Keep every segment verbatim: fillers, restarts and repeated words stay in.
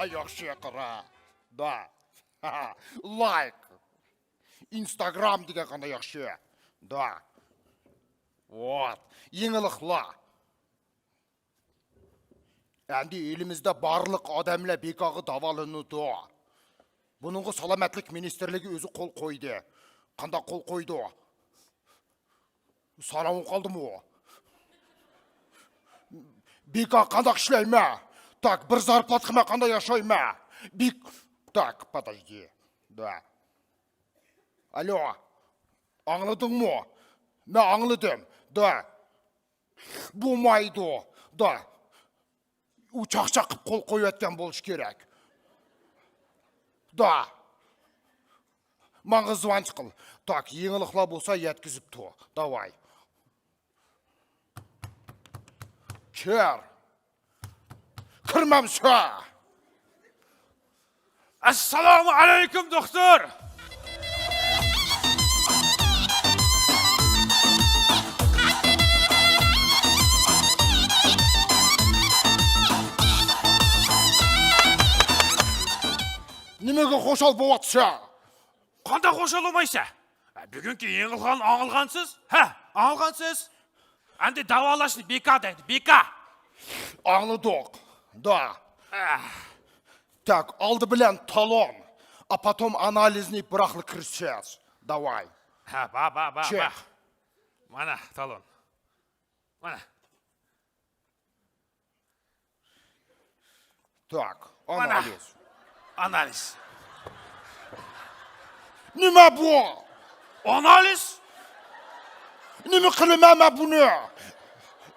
ياخشى قارا. دا. لايك. ئىنستاگرام دېگەن قانداق ياخشى. دا. ۋات. يېڭىلىقلار. ئەمدى ئېلىمىزدە بارلىق ئادەملەر بىكارغا داۋالىنىدۇ. بۇنىڭغا سالامەتلىك مىنىستىرلىكى ئۆزى قول قويدى. قانداق قول قويدى؟ ساراڭ قالدىمۇ؟ بىكار قانداق ئىشلەيمەن؟ تاك، بىر زارپلاتقا مەن قانداق ياشايمەن؟ بىك-، تاك، подожди. دا. ئالو. ئاڭلىدىڭمۇ؟ مەن ئاڭلىدىم. دا. بولمايدۇ. دا. ئۇ چاقچاق قىپ قول قويۇۋەتكەن بولۇشى كېرەك. دا. ماڭا زۋانچ قىل. تاك، يېڭىلىقلار بولسا يەتكۈزۈپ تۇر. داۋاي. كىر. كىرمەمسە. ئەسسالامۇ ئەلەيكۇم، دوختۇر! نېمىگە خۇشال بولۇۋاتىسەن؟ قانداق خۇشال بولمايسەن؟ بۈگۈنكى يېڭىلىقلارنى ئاڭلىغانسىز؟ ھە، ئاڭلىغانسىز؟ ئەمدى داۋالاشنى بىكار دەيدۇ، بىكار. ئاڭلىدۇق، دا. ئەھ. تاك، ئالدى بىلەن تالون، ئاپاتوم ئانالىزنى بىراقلا كىرىسىز. داۋاي. ھە، با، با، با، چىق. با. مانا، تالون. مانا. تاك، مانا. ئانالىز. ئانالىز. نېمە بۇ؟ ئانالىز؟ نېمە قىلىمەن مەن بۇنى؟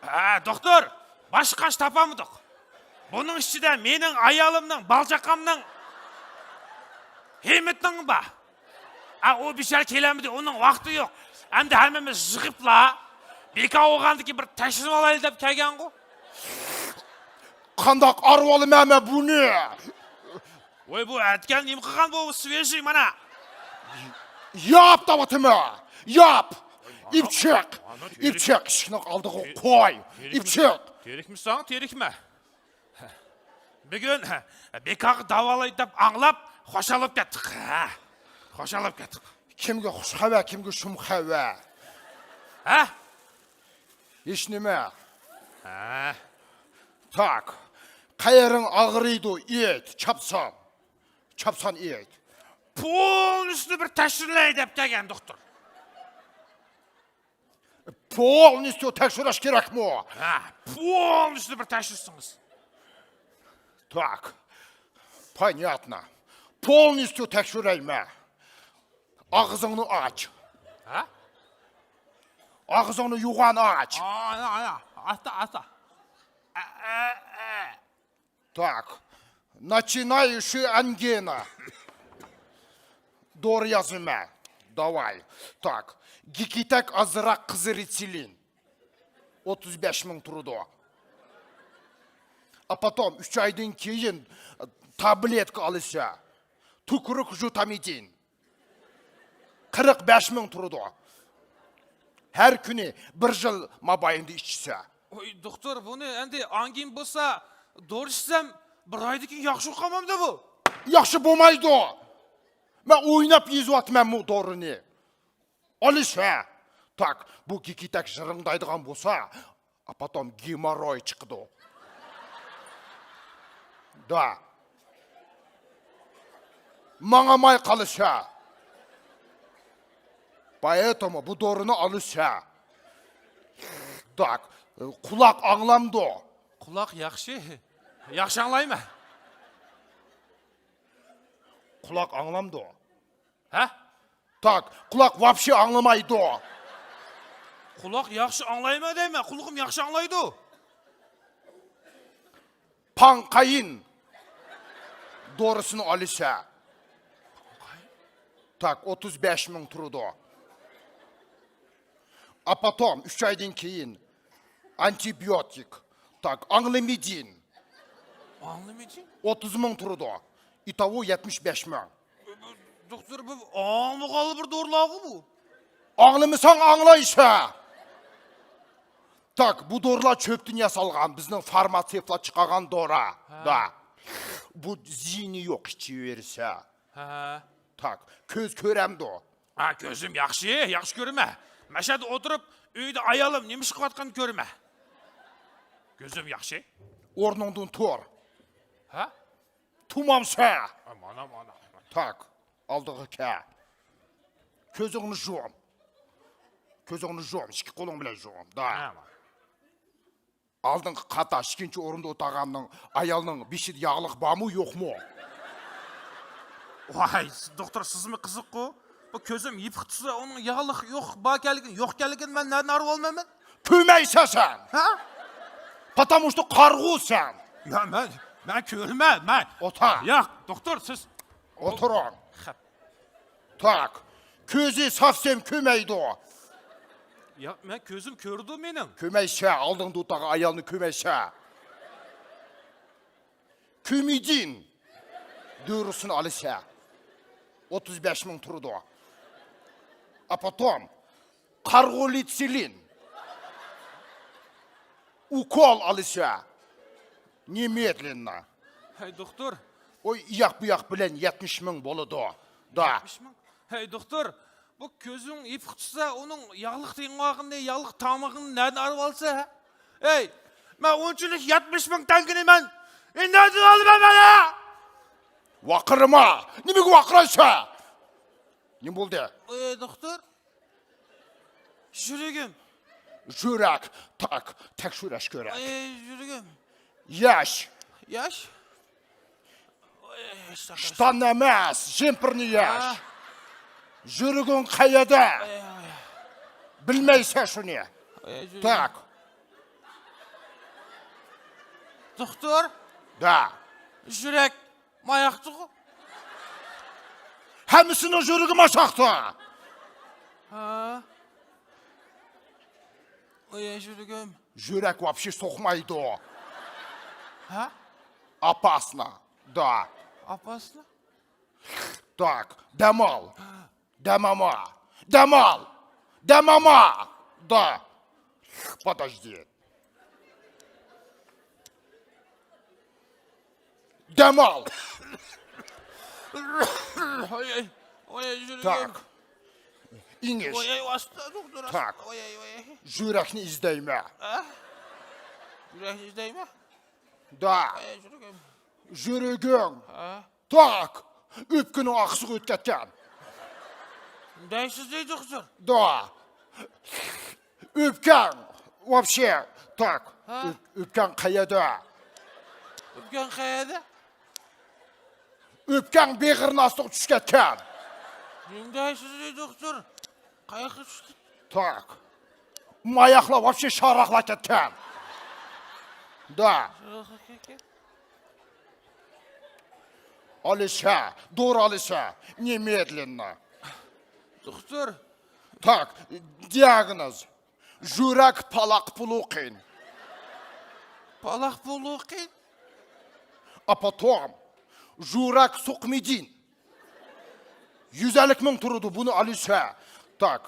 ھە، دوختۇر، باشقا ئىش تاپالمىدۇق. بۇنىڭ ئىچىدە مېنىڭ ئايالىمنىڭ، بالا-چاقامنىڭ، ھىممىتىنىڭ بار. ئا، ئۇ بىچارە كېلەلمىدى، ئۇنىڭ ۋاقتى يوق. ئەمدى ھەممىمىز يىغىپلا، بىكار بولغاندىكىن بىر تەكشۈرۈۋالايلى دەپ كەلگەنغۇ. قانداق ئارىۋالىمەن مەن بۇنى؟ ۋاي، بۇ ئەتىگەن نېمە قىلغان بۇ سۋېژىي مانا؟ ياپ دەۋاتىمەن، ياپ! ئىپ چىق! ئىپ چىق! ئىشىكنىڭ ئالدىغا قوي! ئىپ چىق! تېرىكمىسەڭ، تېرىكمە. بۈگۈن بىكارغا داۋالايدۇ دەپ ئاڭلاپ، خۇشال بولۇپ كەتتۇق. ھە، خۇشال بولۇپ كەتتۇق. كىمگە خۇش خەۋەر، كىمگە شۇم خەۋەر؟ ھە؟ ھېچنېمە. ھە. تاك، قەيىرىڭ ئاغرىيدۇ، ئېيت، چاپسان. چاپسان ئېيت. پولنىستى بىر تەكشۈرەي دەپ كەلگەن دوختۇر. پولنىستيو تەكشۈرۈش كېرەكمۇ؟ ھە، پولنىستى بىر تەكشۈرسىڭىز. تاك، понятно. پولنىستيو تەكشۈرەيمەن. ئاغزىڭنى ئاچ. ھە؟ ئاغزىڭنى يوغان ئاچ. ئانا، ئانا، ئاستا، ئاستا. ئە، ئە، ئە. تاك. Начинающая ангина. دورا يازىمەن. داۋاي. تاك. گېكىتەك ئازراق قىزىرىتسىلىن. ئوتتۇز بەش مىڭ تۇرىدۇ. А потом ئۈچ ئايدىن كېيىن تابلېتكا ئالىسەن. تۈكرۈك ژۇتامىدىن. قىرىق بەش مىڭ تۇرىدۇ. ھەر كۈنى بىر يىل مابەينىدە ئىچىسەن. ۋاي، دوختۇر، بۇنى ئەمدى ئانگىن بولسا، دورا ئىچسەم، بىر ئايدىن كېيىن ياخشى بولۇپ قالمامدۇ بۇ؟ ياخشى بولمايدۇ. مەن ئويناپ يېزىۋاتىمەنمۇ دورىنى. ئالىسەن. تاك، بۇ گېكىتەك جىرىڭدايدىغان بولسا، А потом геморрой چىقىدۇ. Да. ماڭالماي قالىسەن. Поэтому بۇ دورىنى ئالىسەن. Так، قۇلاق ئاڭلامدۇ؟ قۇلاق ياخشى. ياخشى ئاڭلايمەن. قۇلاق ئاڭلامدۇ؟ ھە؟ Так، قۇلاق вообще ئاڭلىمايدۇ. قۇلاق ياخشى ئاڭلايمەن دەيمەن، قۇلىقىم ياخشى ئاڭلايدۇ. پاڭقايىن دورىسىنى ئالىسەن. Так، ئوتتۇز بەش مىڭ تۇرىدۇ. А потом، ئۈچ ئايدىن كېيىن، ئانتىبىيوتىك. Так، ئاڭلىمىدىن. ئاڭلىمىدىن؟ ئوتتۇز مىڭ تۇرىدۇ. Итого يەتمىش بەش مىڭ. دوختۇر، بۇ ئاڭلىغانلا بىر دورىلارغۇ بۇ. ئاڭلىمىساڭ ئاڭلايسەن. Так، بۇ دورىلار چۆپتىن ياسالغان، بىزنىڭ فارماتېۋلار چىقارغان دورا. ھە. Да. بۇ زىيىنى يوق ئىچىۋېرسە. ھە. تاك، كۆز كۆرەمدۇ؟ ھە، كۆزۈم ياخشى، ياخشى كۆرىمەن. مەشەدە ئولتۇرۇپ، ئۆيدە ئايالىم نېمە ئىش قىلىۋاتقاننى كۆرىمەن. كۆزۈم ياخشى. ئورنۇڭدىن تۇر. ھە؟ تۇمامسە. ھە، مانا، مانا. تاك، ئالدىغا كەل. كۆزۈڭنى يۇم. كۆزۈڭنى يۇم، ئىككى قولۇڭ بىلەن يۇم. دا. ھە، مانا. ئالدىنقى قاتار ئىككىنچى ئورۇندا ئولتۇرغاننىڭ ئايالنىڭ بېشىدا ياغلىق بارمۇ، يوقمۇ؟ ۋاي، دوختۇر، سىزمۇ قىزىققۇ. بۇ كۆزۈم يېپىق تۇرسا، ئۇنىڭ ياغلىق يوق، باركەنلىكىنى، يوقكەنلىكىنى مەن نەدىن ئاڭلاپ بولىمەن؟ كۆرمەيسەن سەن. ھە؟ Потому что قارىغۇسەن. يا، مەن، مەن كۆرىمەن، مەن. ئولتۇر. ياق، دوختۇر، سىز. ئولتۇرۇڭ. خەپ. تاك، كۆزى سافسېم كۆرمەيدۇ. ياق، مەن كۆزۈم كۆرىدۇ مېنىڭ. كۆرمەيسە، ئالدىڭدا ئولتۇرغان ئايالنى كۆرمەيسە. كۆمىدىن دورىسىنى ئالىسە، ئوتتۇز بەش مىڭ تۇرىدۇ. А потом قارىغۇلىتسىلىن ئوكول ئالىسە، نېمېدلېننا. ھەي، دوختۇر. ئوي، ئۇياق بۇياق بىلەن يەتمىش مىڭ بولىدۇ. دا. يەتمىش مىڭ؟ ھەي، دوختۇر، بۇ كۆزۈڭ يېپىق تۇرسا، ئۇنىڭ ياغلىق تېڭىۋالغىنىنى، ياغلىق تامىقىنى نەدىن ئالىۋالسا، ھە؟ ھەي، مەن ئۇنچىلىك يەتمىش مىڭ تەڭگىنى مەن نەدىن ئالىمەن مانا؟ ۋارقىرىما! نېمىگە ۋارقىرايسەن؟ نېمە بولدى؟ ئەي، دوختۇر، يۈرىكىم. يۈرەك، تاك، تەكشۈرۈش كېرەك. ئەي، يۈرىكىم. ياش. ياش؟ ئەي، ياش تاكاش. شتان ئەمەس، جىمپىرنى ياش. ھە. يۈرىكىڭ قەيەردە؟ ئەي، ئەي. بىلمەيسەن شۇنى. ئەي، يۈرىكىم. تاك. دوختۇر. دا. يۈرەك. ماياقتىغۇ. ھەممىسىنىڭ يۈرىكى ماشاقتا. ھە. ئوي، يۈرىكىم. يۈرەك ۋاپشې سوقمايدۇ. ھە؟ ئاپاسنا. دا. ئاپاسنا؟ تاك، دەم ئال. دەم ئالما. دەم ئال. دەم ئالما. دا. Подожди. دەم ئال. ئوي، ئوي، ئوي، يۈرىكىم. تاك. ئېڭىش. ئوي، ئوي، ۋاسىتە، دوختۇر. تاك. ئوي، ئوي، ئوي. يۈرەكنى ئىزدەيمەن. ھە؟ يۈرەكنى ئىزدەيمەن. دا. ئوي، يۈرىكىم. يۈرىكىڭ. ھە؟ تاك. ئۆپكىنىڭ ئارقىسىغا ئۆتۈپ كەتكەن. دەيسىز دەيدۇ، دوختۇر. دا. ئۆپكەڭ ۋاپشې. تاك. ھە؟ ئۆپ-، ئۆپكەڭ قەيەردە؟ ئۆپكەڭ قەيەردە؟ ئۆپكەڭ بېغىرنىڭ ئاستىغا چۈشۈپ كەتكەن. نېمە دەيسىز دەيدۇ، دوختۇر؟ قاياققا چۈشتى؟ تاك. ماياقلار ۋاپشې شاراقلاپ كەتكەن. دا. ئالىسە، دورا ئالىسە، نېمېدلېننا. دوختۇر. تاك، دىئاگنوز. يۈرەك پالاق پۇلۇقىن. پالاق پۇلۇقىن؟ ئاپاتوم. يۈرەك سوقمىدىن. يۈز ئەللىك مىڭ تۇرىدۇ، بۇنى ئالىسە. تاك.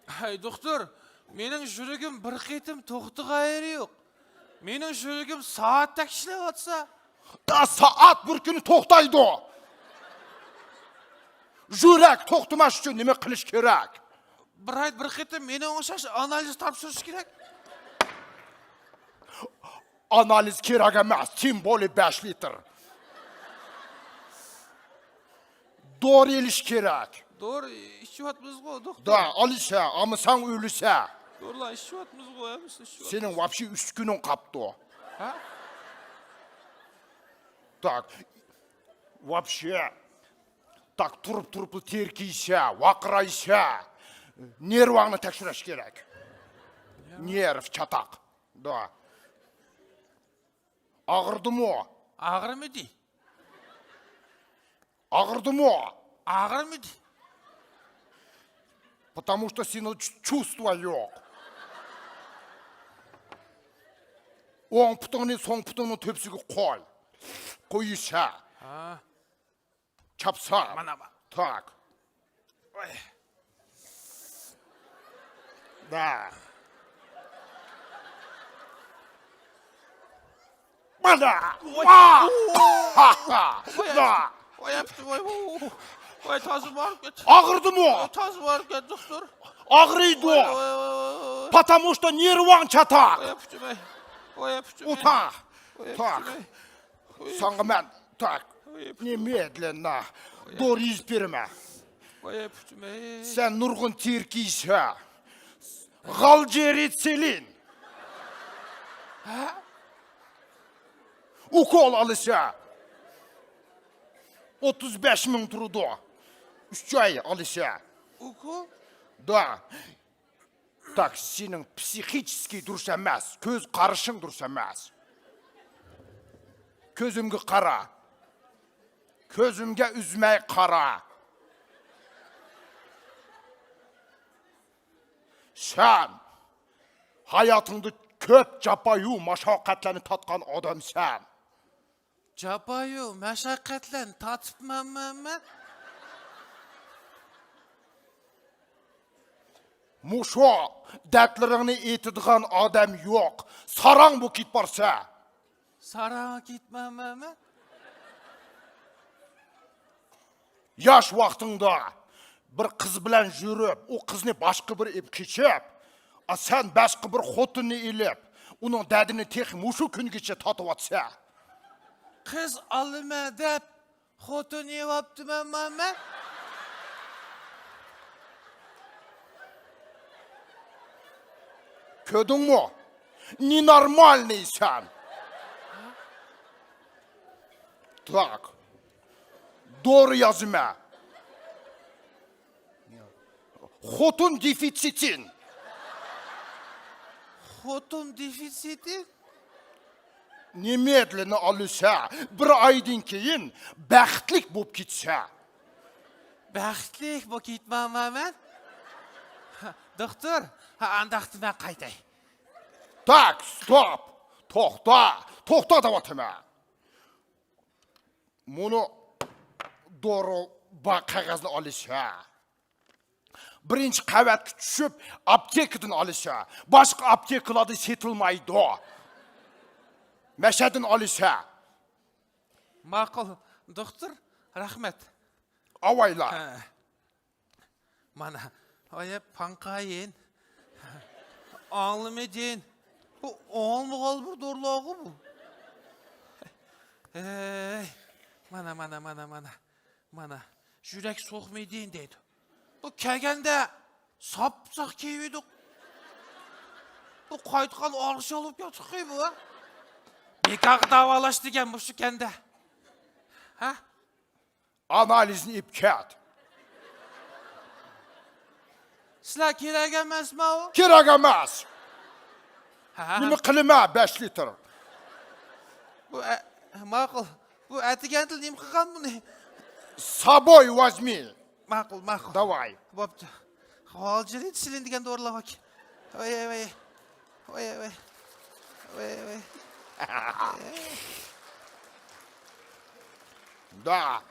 ھەي، دوختۇر، مېنىڭ يۈرىكىم بىر قېتىم توختىغان يېرى يوق. مېنىڭ يۈرىكىم سائەتتەك ئىشلەۋاتسا. دا سائەت بىر كۈنى توختايدۇ. يۈرەك توختىماس ئۈچۈن نېمە قىلىش كېرەك؟ بىر ئايدا بىر قېتىم مېنى ئوڭشاش ئانالىز تاپشۇرۇش كېرەك. ئانالىز كېرەك ئەمەس، تىم بولى بەش لىتىر. دورا ئېلىش كېرەك. دورا ئىچىۋاتىمىزغۇ، دوختۇر؟ دا، ئالىسە، ئالمىساڭ ئۆلىسە. دورىلار ئىچىۋاتىمىزغۇ، ھەممىسىنى ئىچىۋاتىمىز. سېنىڭ ۋاپشې ئۈچ كۈنۈڭ قاپتۇ. ھە؟ تاك، ۋاپشې، تاك، تۇرۇپ-تۇرۇپلا تېرىكىيسە، ۋارقىرايسە، نېرۋاڭنى تەكشۈرۈش كېرەك. نېرۋ چاتاق. دا. ئاغرىدىمۇ؟ ئاغرىمىدى. ئاغرىدىمۇ؟ ئاغرىمىدى. Потому что سېنىڭ چۇ-، چۇۋۇستۇۋاڭ يوق. ئوڭ پۇتۇڭنى سوڭ پۇتۇڭنىڭ تۆپىسىگە قوي. قويۇشە. ھا. چاپسان. مانا، مانا. تاك. ۋاي. دا. مانا. ۋاي. ۋاھ! ۋاي، ۋاھ! ۋاي، ۋاي، ۋاي، ۋاي، تازا بارىپ كەتتى. ئاغرىدىمۇ؟ ۋاي، تازا بارىپ كەتتى، دوختۇر. ئاغرىيدۇ. ۋاي، ۋاي، ۋاي، ۋاي، ۋاي. Потому что нерваң чатак. ۋاي، پۇچۇم ئەي. ۋاي، پۇچۇم ئەي. ئۇتا. ۋاي، تاك. پۇچۇم ئەي. ۋاي، ساڭا پۇچۇم ئەي. مەن تاك. ۋاي، پۇچۇم. نېمە دېگەن؟ دورا يېزىپ بېرىمەن. ۋاي، پۇچۇم ئەي. سەن نۇرغۇن تېرىكىسە. غالجېرىتسىلىن. ھە؟ ئوكول ئالىسە. ئوتتۇز بەش مىڭ تۇرىدۇ. ئۈچ ئاي ئالىسە. ئوكول؟ دا. تاك، سېنىڭ پسىخىچېسكىي دۇرۇس ئەمەس، كۆز قارىشىڭ دۇرۇس ئەمەس. كۆزۈمگە قارا. كۆزۈمگە ئۈزمەي قارا. سەن ھاياتىڭدا كۆپ جاپايۇ ماشەققەتلەرنى تارتقان ئادەمسەن. جاپايۇ مەشەققەتلەرنى تارتىپمەنمۇ مەن؟ مۇشۇ دەردلىرىڭنى ئېيتىدىغان ئادەم يوق. ساراڭ بولۇپ كېتىپ بارسەن. ساراڭ كېتىپمەنمۇ مەن؟ ياش ۋاقتىڭدا بىر قىز بىلەن يۈرۈپ، ئۇ قىزنى باشقا بىر ئېلىپ قېچىپ، ئا، سەن باشقا بىر خوتۇننى ئېلىپ، ئۇنىڭ دەردىنى تېخى مۇشۇ كۈنگىچە تارتىۋاتىسەن. قىز ئالىمەن دەپ خوتۇن ئېلىۋاپتىمەنما مەن؟ كۆردۈڭمۇ؟ نېنورمالنىيسەن. تاك. دورا يازىمەن. خوتۇن دېفىتسىتىن. خوتۇن دېفىتسىتى؟ نېمىدلىنى ئالىسە، بىر ئايدىن كېيىن بەختلىك بولۇپ كېتىسە. بەختلىك بولۇپ كېتىمەنما مەن؟ دوختۇر، ھە، ئانداقتا مەن قايتاي. تاك، ستوپ! توختا! توختا دەۋاتىمەن. مۇنۇ دورا بار قەغەزنى ئالىسە. بىرىنچى قەۋەتكە چۈشۈپ، ئاپتېكىدىن ئالىسە. باشقا ئاپتېكىلاردا سېتىلمايدۇ. مەشەدىن ئالىسە. ماقۇل، دوختۇر، رەھمەت. ئاۋايلا. ھە. مانا، ئايە پاڭقايىن. ئاڭلىمىدىن. بۇ ئاڭلىمىغان بىر دورىلارغۇ بۇ. ھەي، مانا، مانا، مانا، مانا. مانا، يۈرەك سوقمىدىن دەيدۇ. بۇ كەلگەندە ساپساق كىيىۋىدۇق. بۇ قايتقان ئارغىشاق بولۇپ كەتتۇققى بۇ. بىكارغا داۋالاش دېگەن مۇشۇ كەندە. ھە؟ ئانالىزنى ئېلىپ كەت. سىلەر كېرەك ئەمەسما ئۇ؟ كېرەك ئەمەس. ھە. نېمە قىلىمەن بەش لىتىر؟ بۇ ئە-، ماقۇل. بۇ ئەتىگەندىلا نېمە قىلغان بۇنى؟ سابوي ۋازمى. ماقۇل، ماقۇل. داۋاي. بوپتۇ. غالجىرى سېلىن دېگەن دورىلار بار. ۋاي، ۋاي، ۋاي. ۋاي، ۋاي. ۋاي، ۋاي. دا.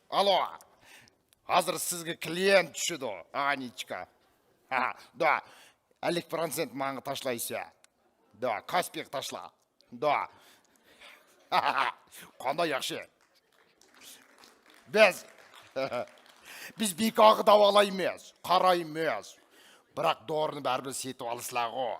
ئالو. ھازىر سىزگە كلىيېنت چۈشىدۇ. ئانىچكا. ھە، دا. ئەللىك پىروتسېنت ماڭا تاشلايسىز. دا، كاسپىغا تاشلا. دا. قانداق ياخشى؟ بىز، بىز بىكارغا داۋالايمىز، قارايمىز. بىراق دورىنى بەرىبىر سېتىۋالىسىلەرغۇ.